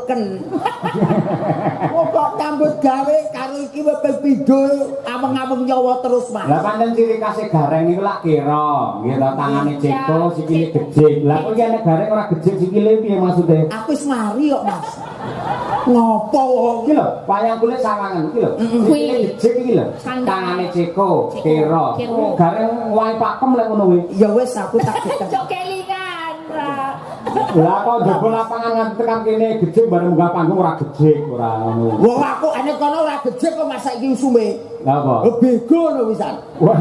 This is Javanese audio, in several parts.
Ken. Kok kok nyambut gawe karo iki wis ping pindho ameng-ameng nyawa terus, Mas. Lah pancen ciri khase gareng iku lak kira, nggih to tangane ceko, sikile gejik. Lah kok iki nek gareng ora gejik sikile piye maksude? Aku wis mari kok, Mas. Ngopo wong? Iki lho, wayang kulit sawangan iki lho. Sikile gejik iki lho. Tangane ceko, kira. Gareng wae pakem lek ngono kuwi. Ya wis aku tak geteng. Cok kelingan. Lah kok njaba lapangan nganti tekan kene gejik bareng munggah panggung ora gejik ora ngono. Wong aku ane kono ora gejik kok Mas saiki usume. Lah apa? Bego ngono pisan. Wah,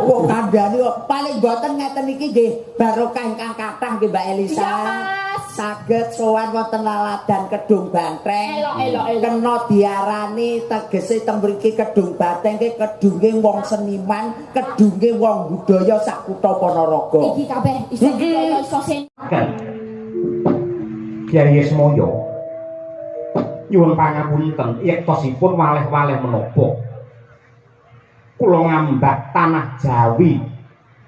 Wong kandhane kok paling mboten ngeten iki nggih barokah ingkang kathah nggih Mbak Elisa. Iya, Mas. Saged sowan wonten laladan Kedung Banteng. Elok elok elok. Kena diarani tegese teng mriki Kedung Banteng ki kedunge wong seniman, kedunge wong budaya sak kutha Ponorogo. Iki kabeh iso budaya iso sen. Kyai Ismaya nyuwun pangapunten yektosipun waleh-waleh menapa kula ngambak tanah Jawi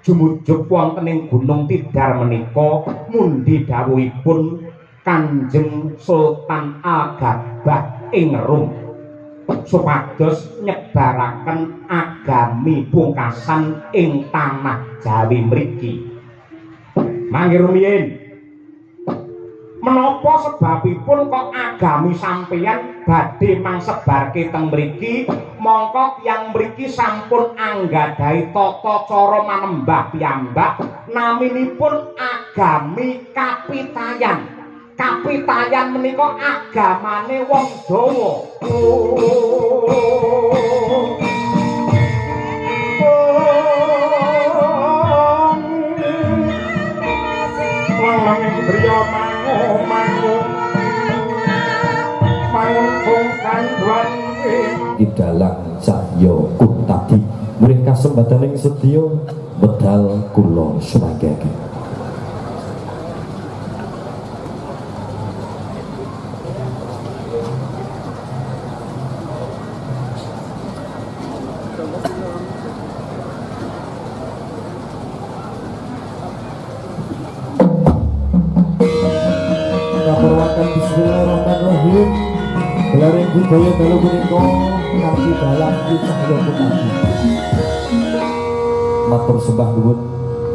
jumujug wonten ing Gunung Tidar menika mundi dawuhipun Kanjeng Sultan Al-Gabah ing Rum supados nyebaraken agami pungkasan ing tanah Jawi mriki. Mangke rumiyin menapa sebabipun kok agami sampeyan badhe mangsebarke teng mriki mongko tiyang mriki sampun anggadhahi tata cara manembah piyambak naminipun agami Kapitayan. Kapitayan menika agamane wong Jawa. Dalang Cahyo Kuntadi murih kasembadaning sedya medal kula sumanggake. Kapurwaken bismillahirrahmanirrahim. Gelaring budaya dalu punika kanthi dalang Ki Cahyo Kuntadi. Matur sembah nuwun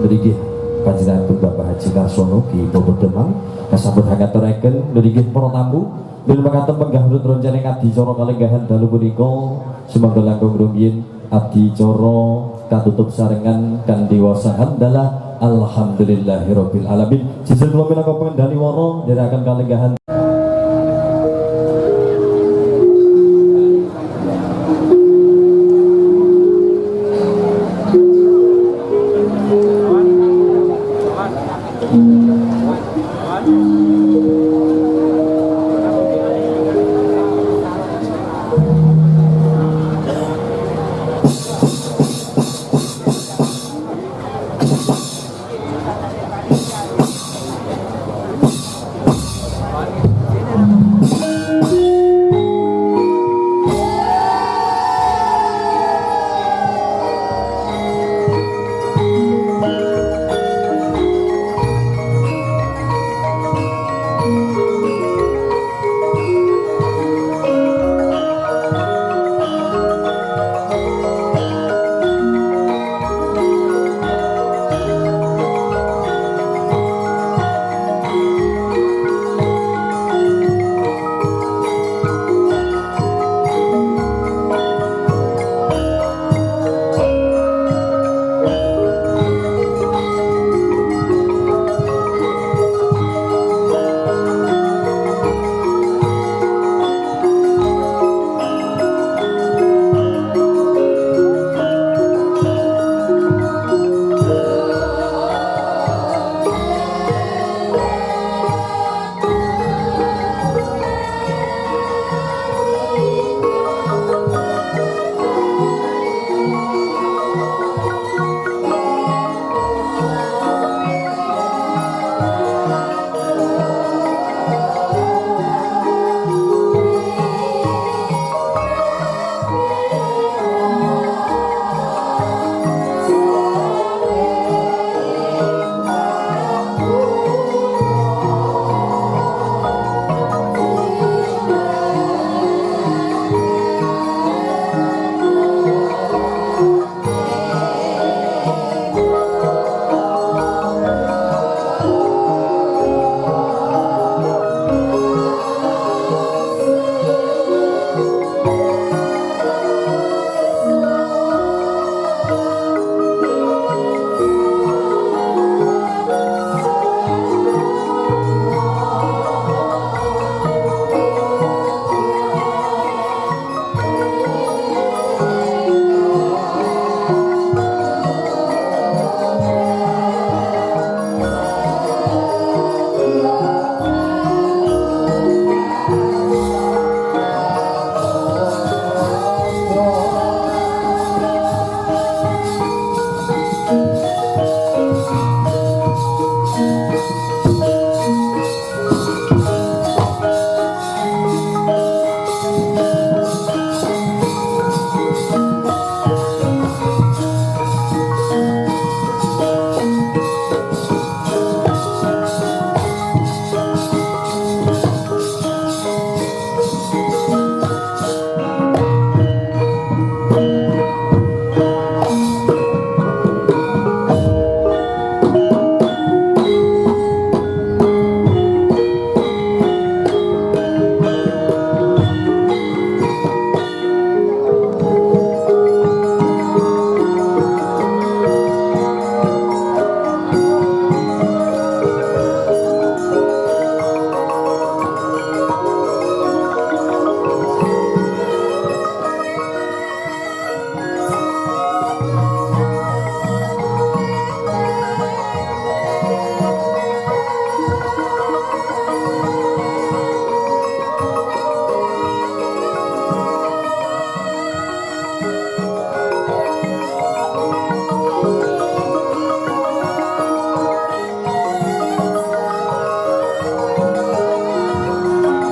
mriki panjenengan Bapak Haji Karsono Ki Bapak Demang kasambut hangaturaken mriki para tamu bil mekaten menggah urut rencana adicara kalenggahan dalu punika sumangga langkung rumiyin adicara katutup sarengan kanthi wasa hamdalah alhamdulillahirabbil alamin. Jijil kula minangka pengendali wara ndherekaken kalenggahan.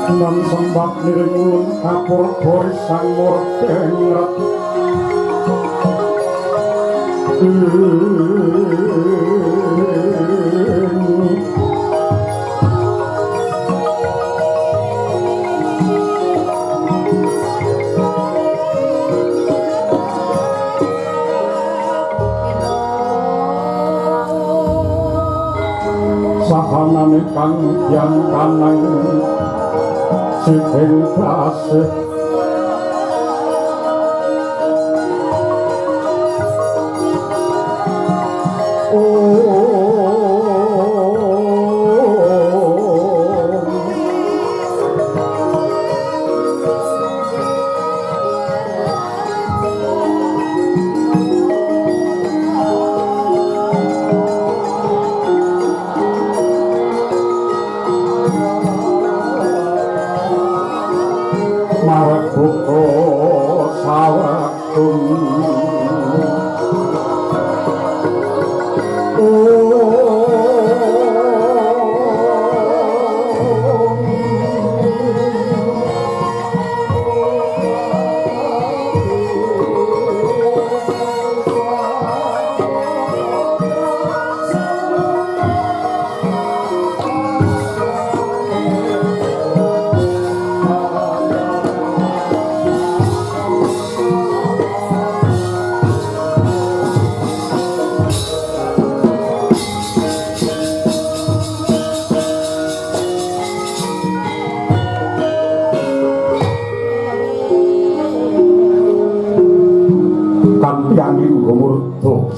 Nan sembah niring ulun kapur sang murtengret sahanane kang yang kanang sing kasih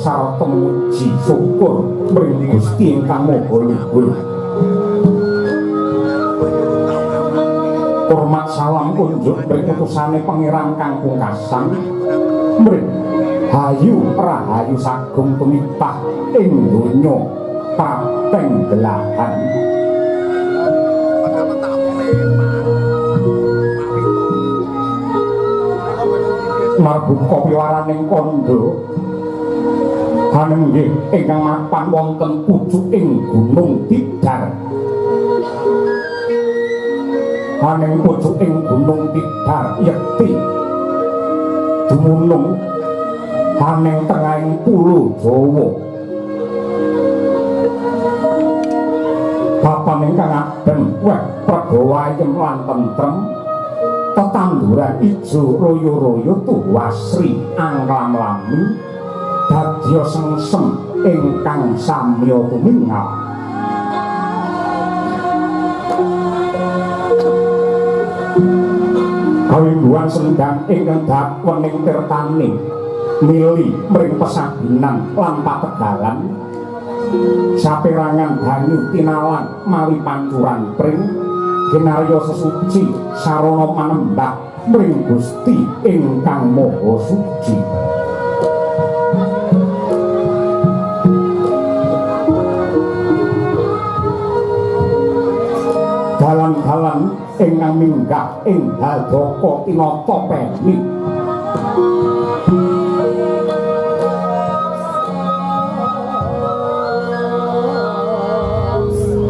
sarta muji syukur mring Gusti ingkang Maha Luhur. Hormat salam kunjuk mring utusane Pangeran kang pungkasan mring hayu rahayu sagung tumitah ing donya pateng belahan. Marbuka piwaraning kandha hanenggih ingkang mapan wonten pucuking Gunung Tidar. Haneng pucuking Gunung Tidar yekti dumunung haneng tengahing pulo Jawa. Papan ingkang adem weh pregawa ayem lan tentrem, tetanduran ijo royo-royo tuwasri anglam-lami dadya sengsem ingkang samya tumingal. Kawingguan sendang ingkang dawening tirtane mili mring pesaginan lan pategalan, saperangan banyu tinalan mawi pancuran pring kinarya sesuci sarana manembah mring Gusti ingkang Maha Suci. Dalan-dalan ingkang minggah ing Haldaka tinata peni.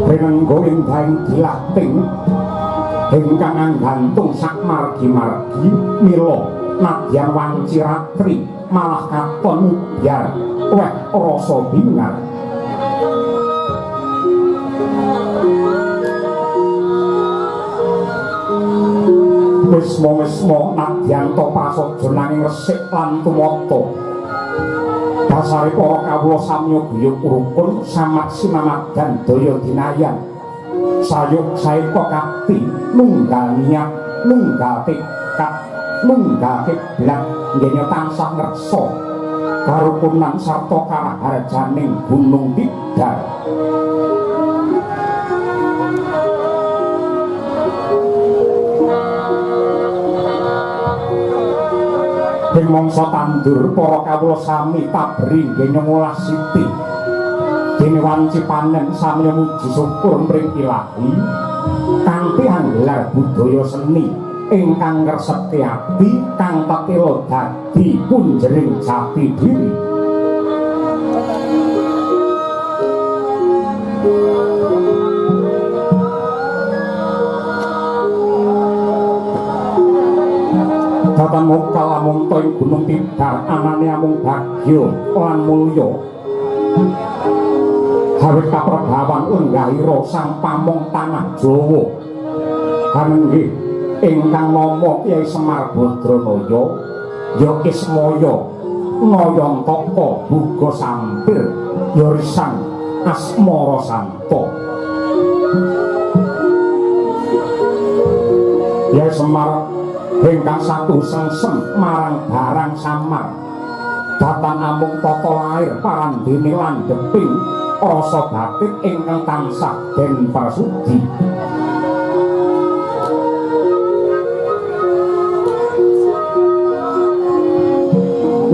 Rinenggo indahing dilating ingkang anggantung sak margi-margi mila nadyan wanci ratri malah katon mubyar weh rasa bingar. Wisma-wisma nadyan ta prasaja nanging resik lan tumata. Dasare para kawula samya guyub rukun samat sinamadan daya dinayan. Sayuk saeka kapti nunggal niat, nunggal tekad, nunggal kiblat nggene tansah ngreksa karukunan sarta karaharjaning Gunung Tidar. Ing mangsa tandur para kawula sami tabri nggene ngolah siti. Dene wanci panen samya muji syukur mring Ilahi kanthi anggelar budaya seni ingkang ngresepke ati kang tetela dadi punjering jati diri. Datan mokal lamunta ing Gunung Tidar anane amung bagya lan mulya. Hawit kaprabawan lenggahira sang pamong tanah Jawa. Hanenggih ingkang nama Kyai Semar Badranaya ya Ismaya Nayantaka buga sampir ya risang asmara santa. Kyai Semar ingkang satu sengsem marang barang samar datan amung tata lair parandene landheping rasa batin ingkang tansah den prasudi.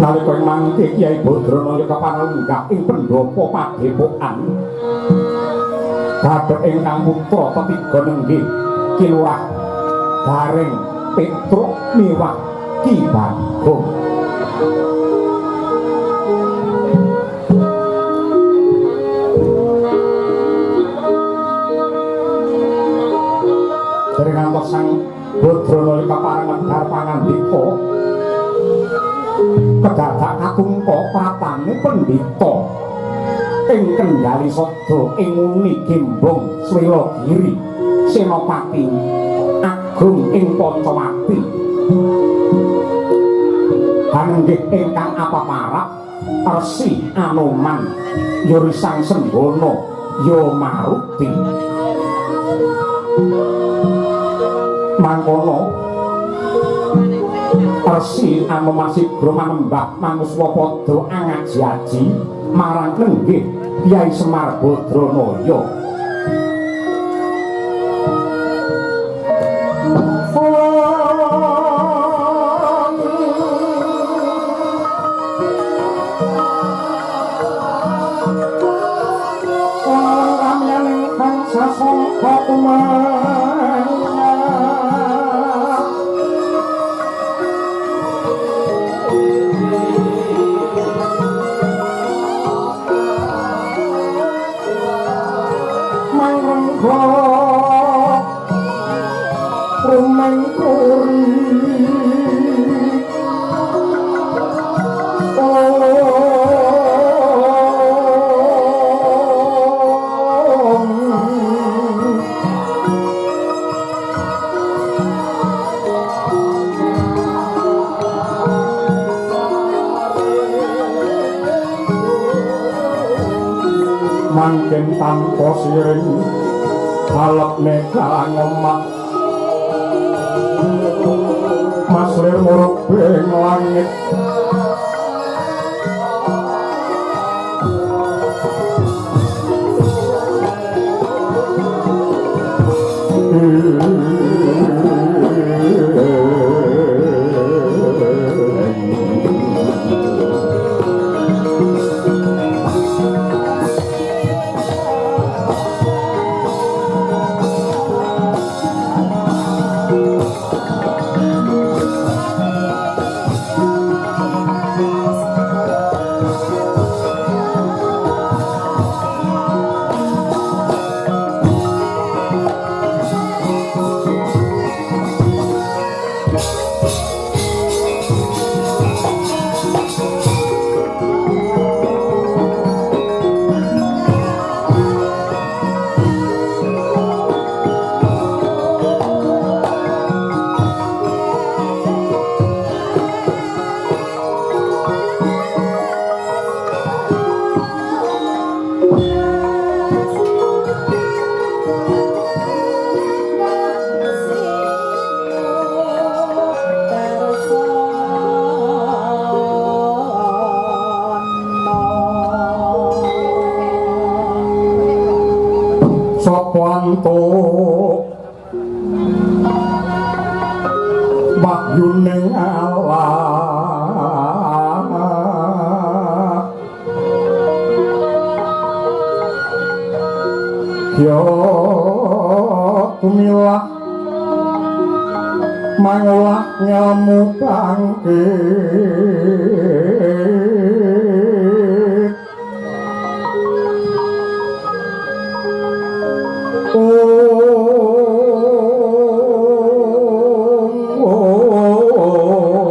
Nalika ing mangke Kyai Badranaya kapanlenggah ing pendhapa padhepokan kadhep ingkang putra tetiga nenggih Ki Lurah Gareng Petruk miwah Ki Bagong. Dereng ngantos sang Badranaya kapareng medhar pangandika kedadak katungka pratane pendhita ing Kendali Sada ing Uni Gembong Swelagiri Senopati Agung ing Pancawati. Hanggih ingkang apaparap Resi Anoman ya Risang Sembana ya Maruti. Mangkono Resi Anoman sigra manembah manuswa padha angaji-aji marang nenggih Kyai Semar Badranaya. Mangken tanpa siring alepne kalang omah maslir murubing langit Sapa wahyuning Allah ya tumilah mangolah ngelmu bangkit Om, om, om.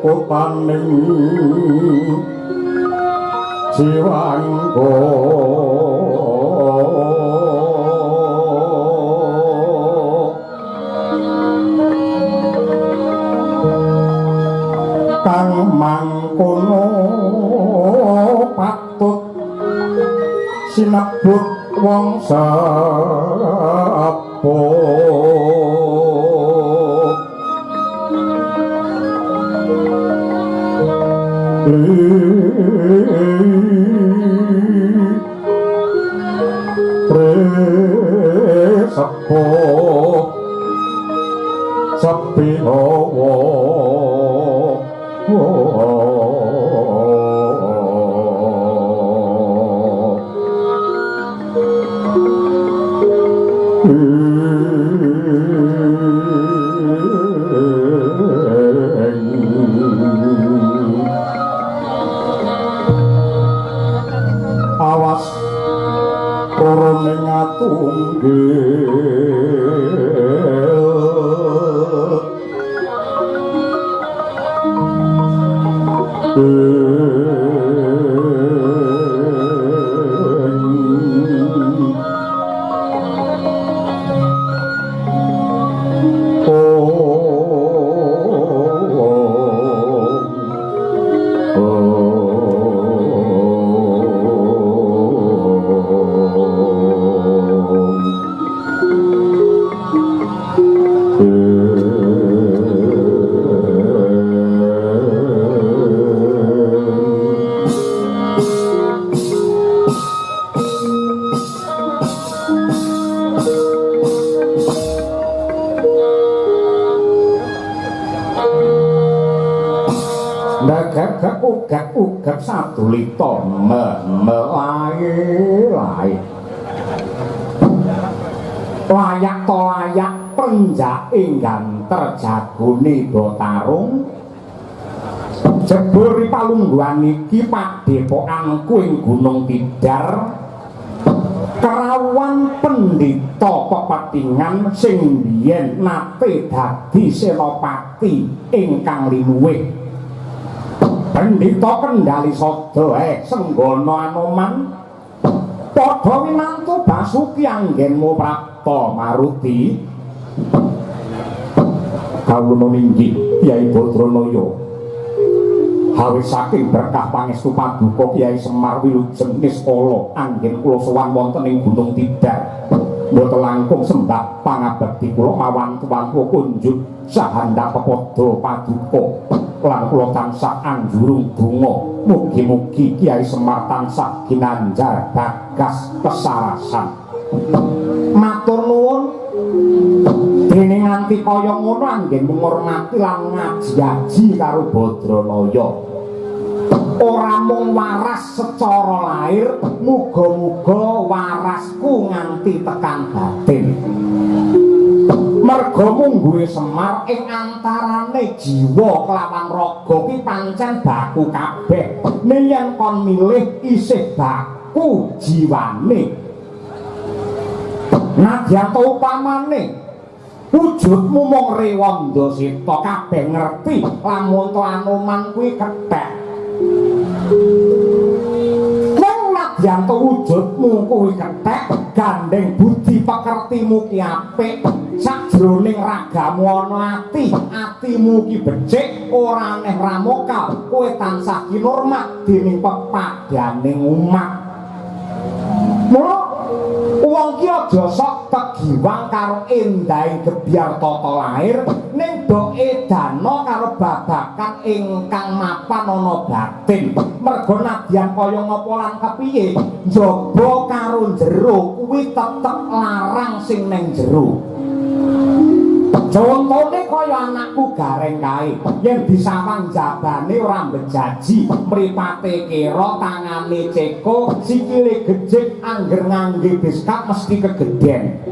Kutaning jiwangga kang mangkono patut sinebut wong sepuh. Sepuh sepi hawa. Awas rorone ngatunggil Ugak sadulita melae-lae layak to layak prenjake ganter jagone Batarung jebul palungguhan iki padhepokanku ing Gunung Tidar kerawuhan pendhita pepethingan sing biyen nate dadi senopati ingkang linuwih. Pendhita Kendali Sada Senggana Anoman padha winantu Basuki anggenmu prapta maruti. Kawula ninggih Kyai Badranaya hawis saking berkah pangestu paduka Kyai Semar wilujeng niskala anggen kula sowan wonten ing Gunung Tidar mboten langkung sembah pangabekti kula mawantu-wantu kunjuk sahandap pepadha paduka lan kula tansah anjurung donga mugi-mugi Kyai Semar tansah ginanjar bagas kesarasan. Matur nuwun dene nganti kaya ngono anggenmu ngurmati lan ngaji-aji karo Badranaya. Ora mung waras secara lahir, muga-muga warasku nganti tekan batin. Merga mungguhe Semar ing antarane jiwa kelawan raga ki pancen baku kabeh. Ning yen kon milih isih baku jiwane. Nadyan ta upamane wujudmu mung rewanda seta kabeh ngerti lamun to Anoman kuwi kethek. Ning nadyan ta wujudmu kuwi kethek, gandeng budi pekertimu ki apik, sajroning ragamu ana ati, atimu ki becik, ora aneh ramokal, kowe tansah kinurmat dening pepadaning umat. Mula wong ki aja sok kegiwang karo endahe gebyar tata lahir, ning do edana karo babakan ingkang mapan ana batin. Merga nadyan kaya ngapa lan kepiye, njaba karo jero kuwi tetep larang sing ning jero. Contone kaya anakku Gareng kae, yen disawang jabane ora mbejaji, mripate kera, tangane ceko, sikile gejik, angger ngangge beskap mesti kegeden.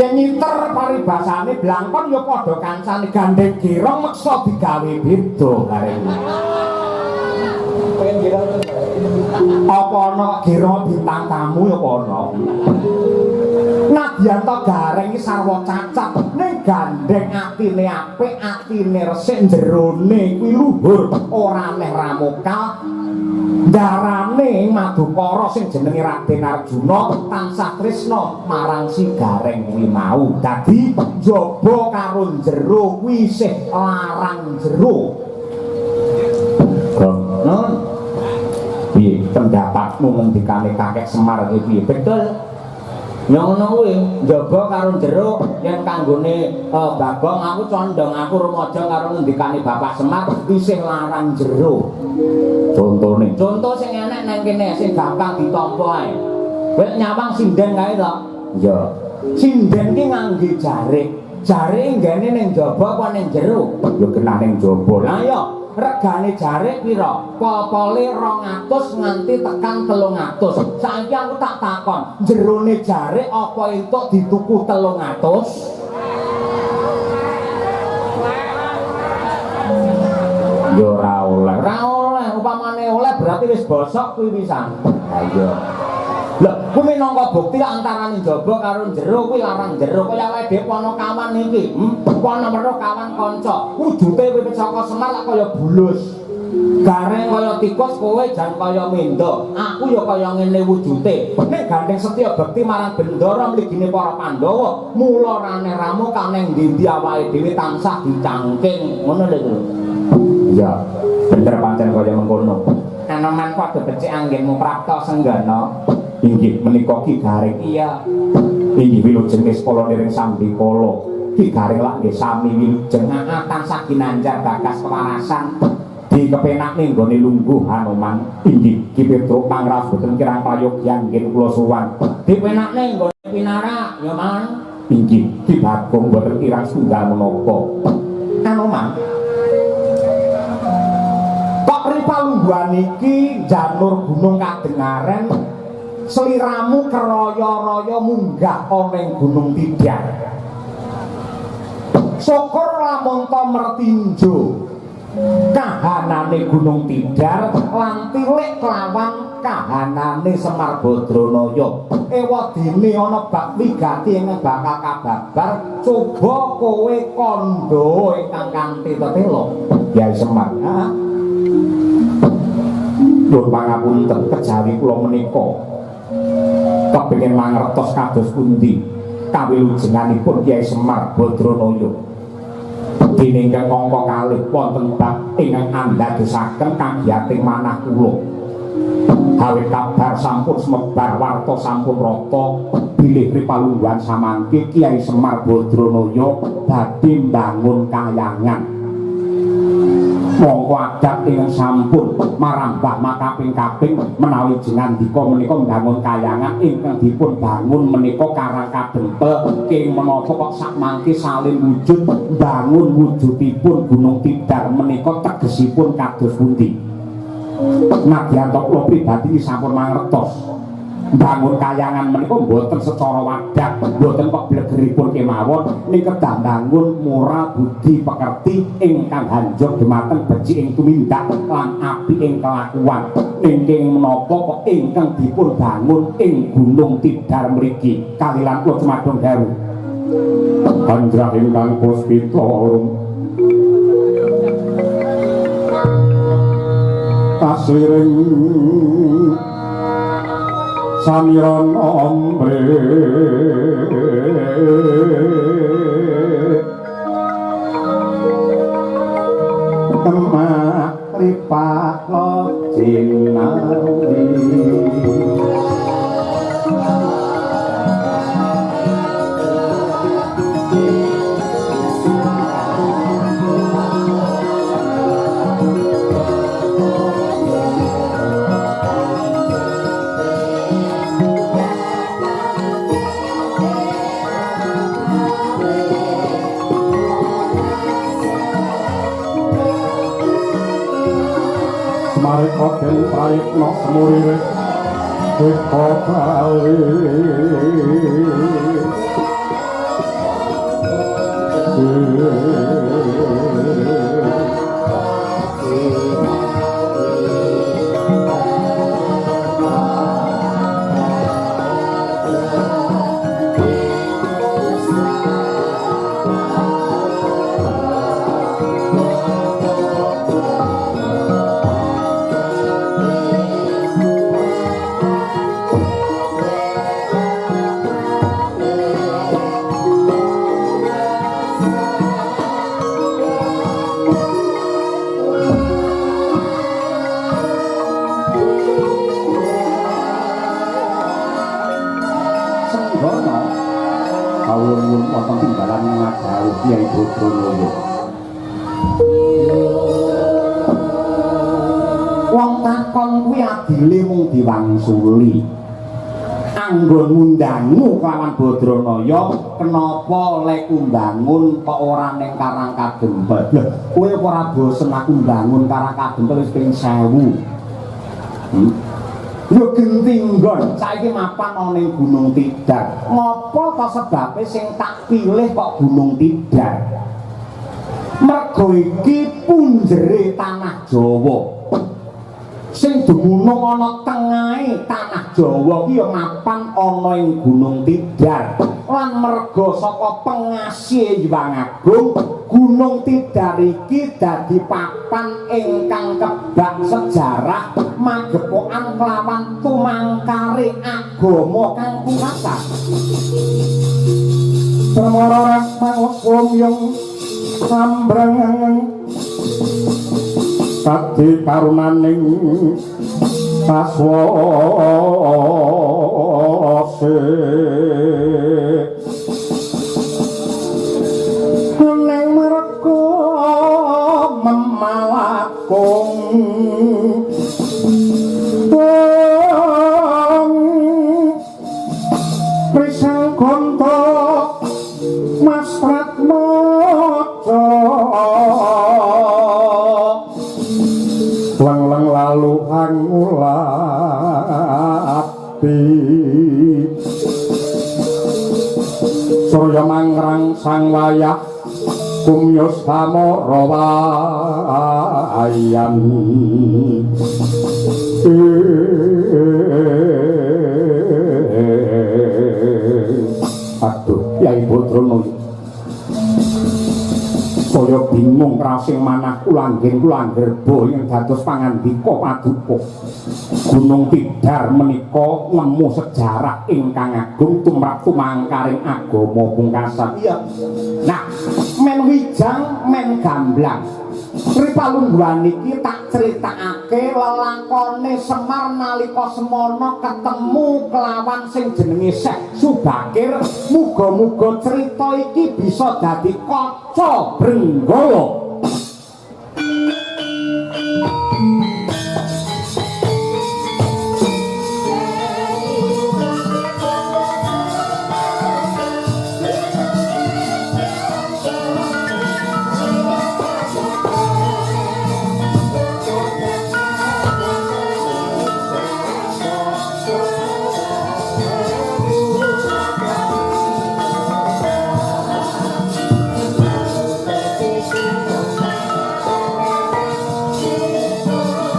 Yen nyiter paribasane blangkon ya padha kancane, gandeng gerong meksa digawe beda Gareng. Apa ana gerong bintang tamu ya apa ana? Nadyan to Gareng iki sarwa cacat, ning gandeng atine apik, atine resik, jerone kuwi luhur, ora aneh ramokal. Darane Madukara sing jenenge Raden Arjuna tansah tresna marang si Gareng kuwi mau. Dadi njaba karo jero kuwi isih larang jero. Gong. Piye pendapatmu ngendikane Kakek Semar iki piye? Betul. Ya ngono kuwi, njaba karo jero yen kanggone Bagong aku condong aku rumaja karo ngendikane Bapak Semar isih larang jero. Contone. Conto sing enek nang kene sing gampang ditampa ae. Kowe nyawang sinden kae to? Iya. Sinden ki ngangge jarik. Jarik nggene ning njaba apa ning jero? Ya kena ning njaba. Lah iya, regane jarik pira? Pol-pole 200 nganti tekan 300. Saiki aku tak takon, jerone jarik apa entuk dituku 300? Ya ora oleh. Ora oleh, upamane oleh berarti wis bosok kuwi pisan. Ha iya. Lho, kuwi minangka bukti antarane njaba karo jero kuwi larang jero. Kaya awake dhewe Ponokawan iki, Pono weruh kawan kanca. Wujude wiwit saka Semar lak kaya bulus. Gareng kaya tikus, kowe jan kaya mendo. Aku ya kaya ngene wujude. Nek gandeng setya bekti marang Bendara mligine para Pandhawa, mula rane ramu kaneng ndi-ndi awake dhewe tansah dicangking. Ngono lho, Lur. Iya, bener pancen kaya mengkono. Anoman padha becik anggenmu prapta senggana. Inggih menika Ki Gareng. Iya. Inggih wilujeng niskala niring sambikala. Ki Gareng lak nggih sami wilujeng. Heeh, tansah ginanjar bagas kewarasan. Dikepenakne nggone lungguh Hanoman. Inggih Ki Petruk pangraos boten kirang prayogyan nggih kula sowan. Dipenakne nggone pinarak ya, Man. Inggih Ki Bagong boten kirang setunggal menapa. Hanoman. Kok ripalungguhan iki janur gunung kadengaren sliramu keraya-raya munggah ana ing Gunung Tidar. Syukur lamun ta mertinjo kahanane Gunung Tidar lan tilik kelawan kahanane Semar Badranaya. Ewadene ana bab wigati ingkang bakal kababar, coba kowe kandha ingkang kanthi tetela. Yai Semar. Heeh. Nyuwun pangapunten kejawi kula menika kepengin mangertos kados pundi kawilujenganipun Kyai Semar Badranaya. Dene ingkang angka kalih wonten bab ingkang andadosaken kagiyating manah kula. Awit kabar sampun semebar warta sampun rata bilih ripalungguhan samangke Kyai Semar Badranaya badhe mbangun kayangan. Mongko adat ingkang sampun marambah makaping-kaping menawi jengandika menika mbangun kayangan ingkang dipun bangun menika karang kadempel keng menapa kok sakmangke salin wujud mbangun wujudipun Gunung Tidar menika tegesipun kados pundi. Nadyan to kula pribadi sampun mangertos mbangun kayangan menika mboten secara wadah, mboten kok blegeripun kemawon, ning kedah mbangun moral budi pekerti ingkang hanjur dumateng becik ing tumindak lan apik ing kelakuan. Ingkang menapa kok ingkang dipun bangun ing Gunung Tidar mriki kalilan kula cumadong dawu. Andrah ingkang puspita kasliring samiran ombre kemak ripak jinawi. Mareka den prayitna semurire eka bali. Senggana. Kawula nyuwun wonten timbalan ngadhawuh Kyai Badranaya. Wong takon kuwi adile mung diwangsuli. Anggon ngundangu kelawan Badranaya, kenapa lek mbangun kok ora ning Karang Kadempel? Lho, kowe ora bosen aku mbangun Karang Kadempel wis ping 1000. Yo genti nggon, saiki mapan ana ning Gunung Tidar. Ngopo to sebabe sing tak pilih kok Gunung Tidar? Mergo iki punjere tanah Jawa. Sing dumunung ana tengahe tanah Jawa ki ya mapan ana ing Gunung Tidar. Lan merga saka pengasihe Hyang Agung, Gunung Tidar iki dadi papan ingkang kebak sejarah magepokan kelawan tumangkare agama kang pungkasan. Permara rasmangun yung sambreng kadi karunaning kaswase ning merga memalakung prisang gonto Mas Pratmojo leng-leng lalu angulati surya mangrang sang wayah kumyos samara wayan. Aduh, Kyai Badranaya saya bingung rasing manah kulanggen kulanggerba ing dados pangandika paduka. Gunung Tidar menika nemu sejarah ingkang agung tumrap tumangkaring agama pungkasan. Iya. Nah, men wijang men gamblang. Ripalungguhan iki tak critakake lelakone Semar nalika semana ketemu kelawan sing jenenge Syekh Subakir. Muga-muga cerita iki bisa dadi kaca brenggala. Thank you.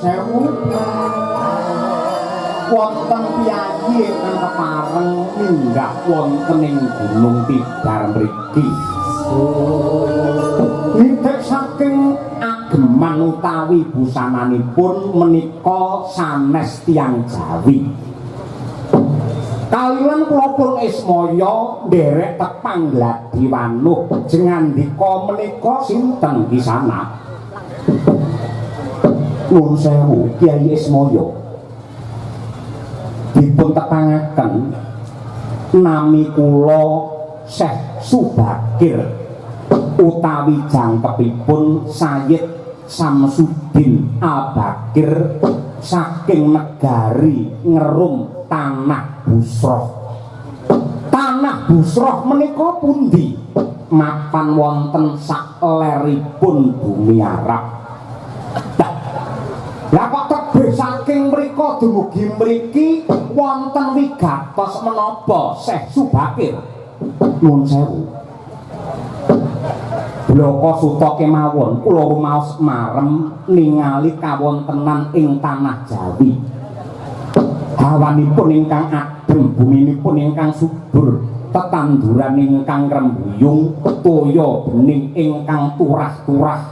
sewu, wonten piyayi ingkang kepareng minggah wonten ing Gunung Tidar mriki. Nitik saking ageman utawi busananipun menika sanes tiyang Jawi. Kaliyan kula pun ismaya nderek tepang gladi wanuh jengandika menika sinten kisana? Nuwun sewu Kyai Ismaya. Dipun tepangaken nami kula Syekh Subakir utawi jangkepipun Sayyid Samsudin Al-Bakir saking negari Ngerum Tanah Busroh. Tanah Busroh menika pundi? Mapan wonten sakleripun bumi Arab. Lah kok tebih saking mriko dumugi mriki wonten wigatos menapa Syekh Subakir? Nuwun sewu. Bloko suta kemawon kula rumaos marem ningali kawontenan ing tanah Jawi. Hawanipun ingkang adem, buminipun ingkang subur, tetanduran ingkang rembuyung, toya bening ingkang turah-turah,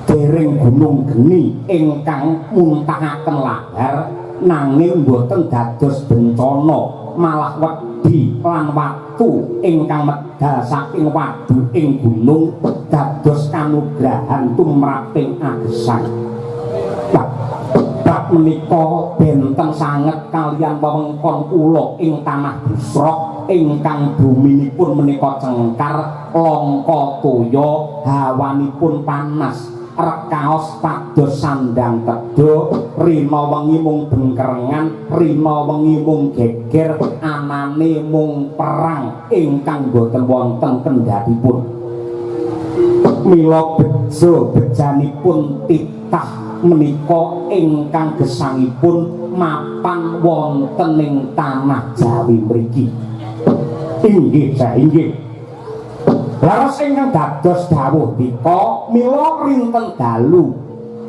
dereng gunung geni ingkang muntahaken lahar nanging boten dados bencana, malah wedi lan watu ingkang medal saking wadu ing gunung dados kanugrahan tumraping agesang. Bab menika benten sanget kaliyan wewengkon kula ing tanah Busroh ingkang buminipun menika cengkar, langka toya, hawanipun panas, rekaos pados sandang tedha, rina wengi mung bengkerengan, rina wengi mung geger, anane mung perang ingkang boten wonten kendhatipun. Mila bejo bejanipun titah menika ingkang gesangipun mapan wonten ing tanah Jawi mriki. Inggih, inggih. Laras ingkang dados dawuh dika mila rinten dalu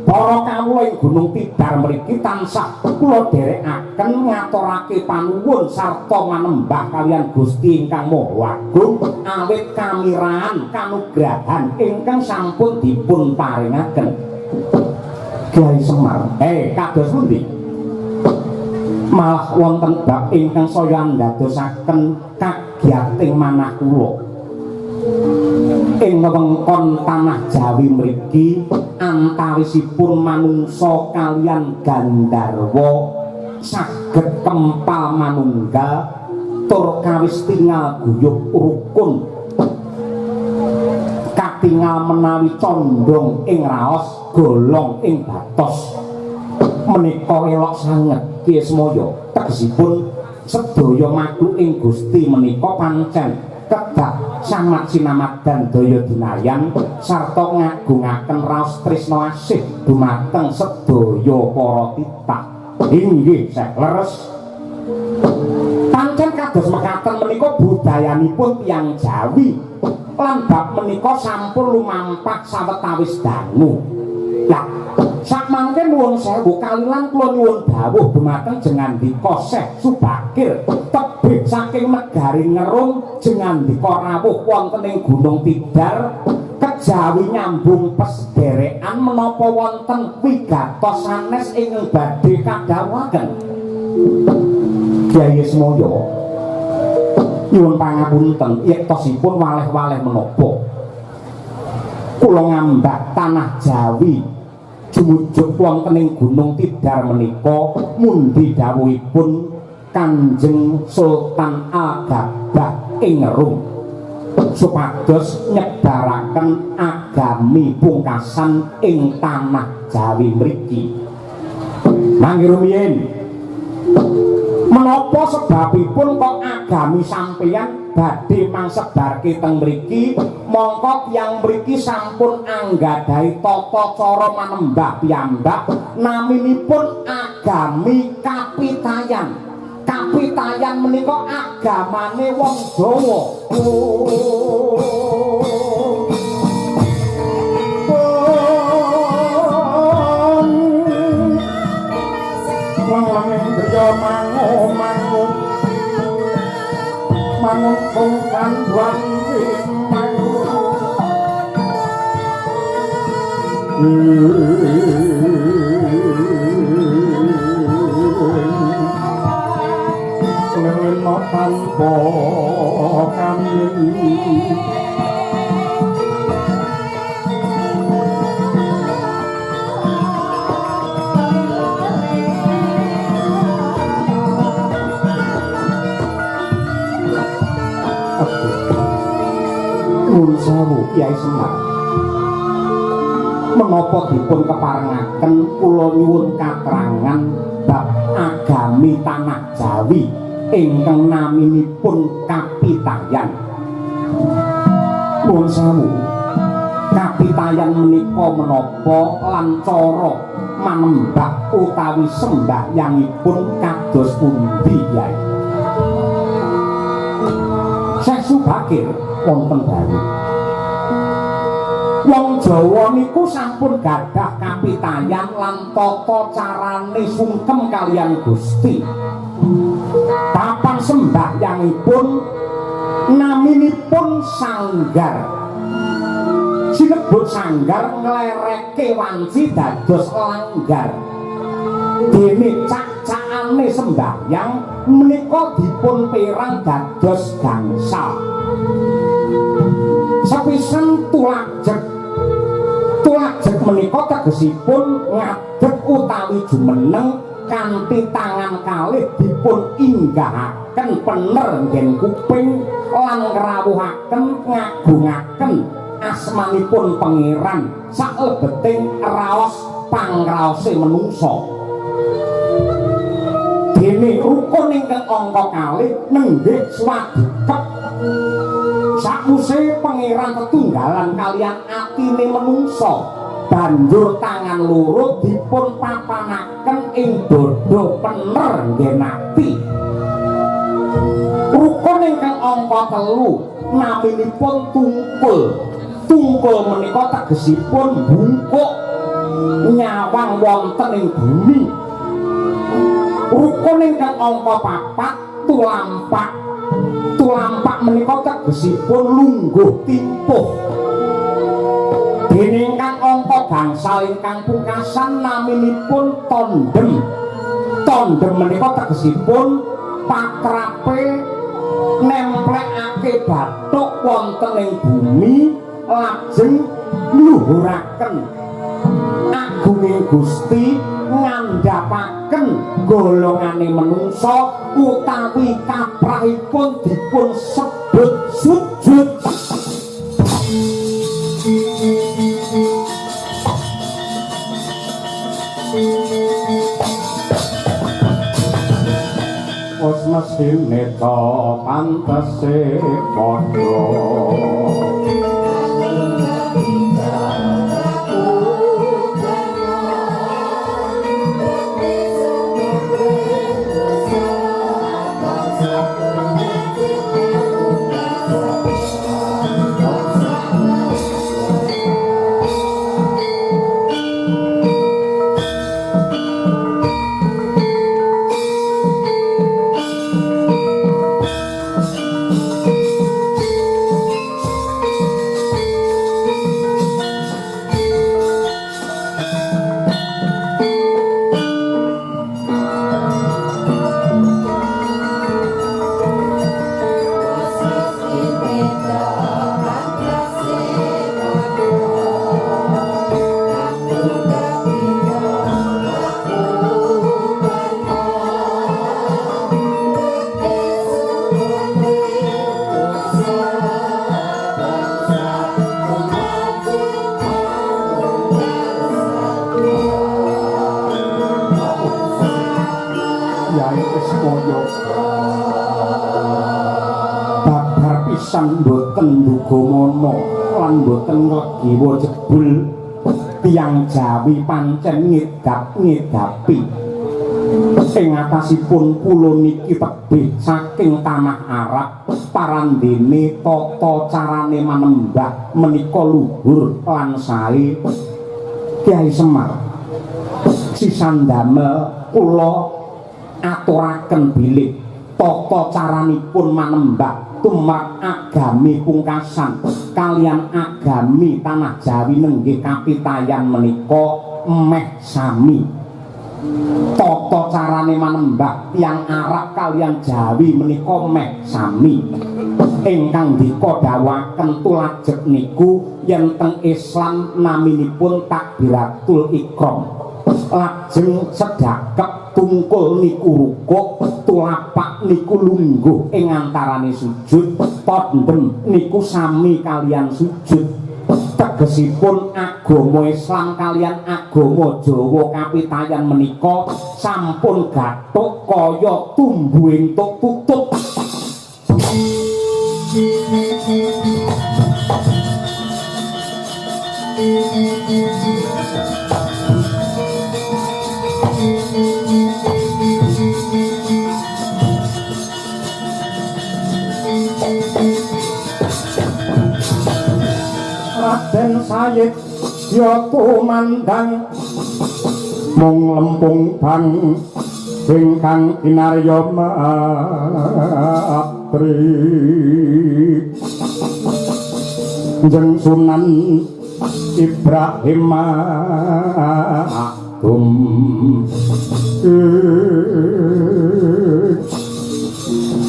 para kawula ing Gunung Tidar mriki tansah kula dherekaken ngaturake panuwun sarta manembah kaliyan Gusti ingkang Maha Agung awit kamirahan kanugrahan ingkang sampun dipun paringaken. Kyai Semar, kados pundi? Malah wonten bab ingkang saya andadosaken kagiyating manah kula. Ing wewengkon tanah Jawi mriki antawisipun manungsa kaliyan gandharwa saged kempal manunggal tur kawis tingal guyub rukun, katingal menawi condong ing raos golong ing batos. Menika elok sanget Ki Ismaya, tegesipun sedaya makhluk ing Gusti menika pancen kedah sangat sinamadan daya dinayan sarta ngagungaken raos tresna asih dumateng sedaya para titah. Inggih, Syekh, leres. Pancen kados mekaten menika budayanipun tiyang Jawi lan bab menika sampun lumampah sawetawis dangu. Lah sakmangke nuwun sewu kaliyan kula nyuwun dawuh dumateng jengandika Syekh Subakir tebih saking negari Ngerum jengandika rawuh wonten ing Gunung Tidar kejawi nyambung pesderekan menapa wonten wigatos sanes ingkang badhe kadhawuhaken. Kyai Ismaya nyuwun pangapunten yektosipun waleh-waleh menapa kula ngambak tanah Jawi jumujuk wonten ing Gunung Tidar menika mundi dawuhipun Kanjeng Sultan Al-Gabah ing Rum supados nyebaraken agami pungkasan ing tanah Jawi mriki. Mangke rumiyin menapa sebabipun kok agami sampeyan badhe mangsebarke teng mriki? Mongko tiyang mriki sampun anggadhahi tata cara manembah piyambak naminipun agami Kapitayan. Kapitayan menika agamane wong Jawa. Lena tanpa kami. Nuwun sewu Kyai Semar. Menapa dipun keparengaken kula nyuwun katrangan bab agami tanah Jawi ingkang naminipun Kapitayan. Nuwun sewu. Kapitayan menika menapa lan cara manembah utawi sembahyangipun kados pundi Kyai? Syekh Subakir wonten dawuh. Wong Jawa niku sampun gadah kapitayan lan tata carane sungkem kaliyan Gusti. Papan sembahyangipun naminipun sanggar. Sinebut sanggar nglereke wanci dados langgar. Dene cak-cakane sembahyang menika dipun perang dados gangsal. Sepisan tulajeg. Tulajeg menika tegesipun ngadeg utawi jumeneng kanthi tangan kalih dipun inggahaken pener nggen kuping lan ngrawuhaken ngagungaken asmanipun Pangeran saklebeting raos pangraose menungsa. Dene rukun ingkang angka kalih nenggih swadikep. Sakwise Pangeran tetunggalan kaliyan atine menungsa, banjur tangan loro dipun papanaken ing dada pener nggen ati. Rukun ingkang angka telu naminipun tungkul. Tungkul menika tegesipun bungkuk nyawang wonten ing bumi. Rukun ingkang angka papat tulampak. Tulampak menika tegesipun lungguh timpuh. Dene ingkang angka gangsal ingkang pungkasan naminipun tondem. Tondem menika tegesipun patrape nemplekake bathuk wonten ing bumi lajeng ngluhuraken agunging Gusti ngandhapaken golongane menungsa utawi kaprahipun dipun sebut sujud. Wis mesthine ta pantese padha. Babar pisan mboten nduga lan mboten nglegiwa jebul tiyang Jawi pancen ngedap-ngedapi. Ing atasipun pulo niki tebih saking tanah Arab parandene tata carane manembah menika luhur lan sae. Kyai Semar sisan damel kula aturaken bilih tata caranipun manembah tumrap agami pungkasan kalian agami tanah Jawi nenggih kapitayan menika meh sami. Tata carane manembah tiyang Arab kalian Jawi menika meh sami. Ingkang dika dawuhaken tulajeg niku yen teng Islam naminipun takbiratul ikram. Lajeng sedakep tungkul niku rukuk, tulapak niku lungguh ing antarane sujud, tandem niku sami kalian sujud. Tegesipun agama Islam kalian agama Jawa kapitayan menika sampun gathuk kaya tumbuhing tuk tutup. Raden Sayid ya tumandang mung lempung bang ingkang kinarya matri Jeng Sunan Ibrahim Agung.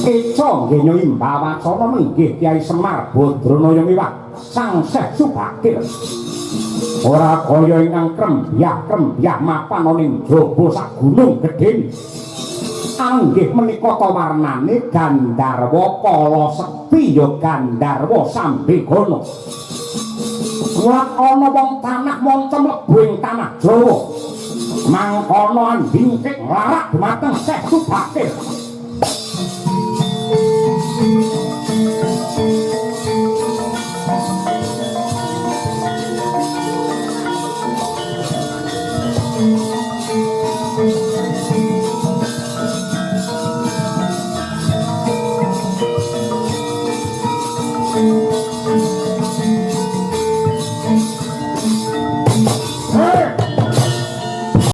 Eca nggih imbawacana menggih Kyai Semar Badranaya miwah Sang Syekh Subakir. Ora kaya ingkang krembyah-krembyah mapan ana ing jaba sak gunung gedhe. Anggih menika ta warnane Gandharwa Kala Sekti ya Gandharwa Sambegana. Ora ana wong tanah manca mlebu ing tanah Jawa. Mangkono andingkik nglarak dumateng Syekh Subakir.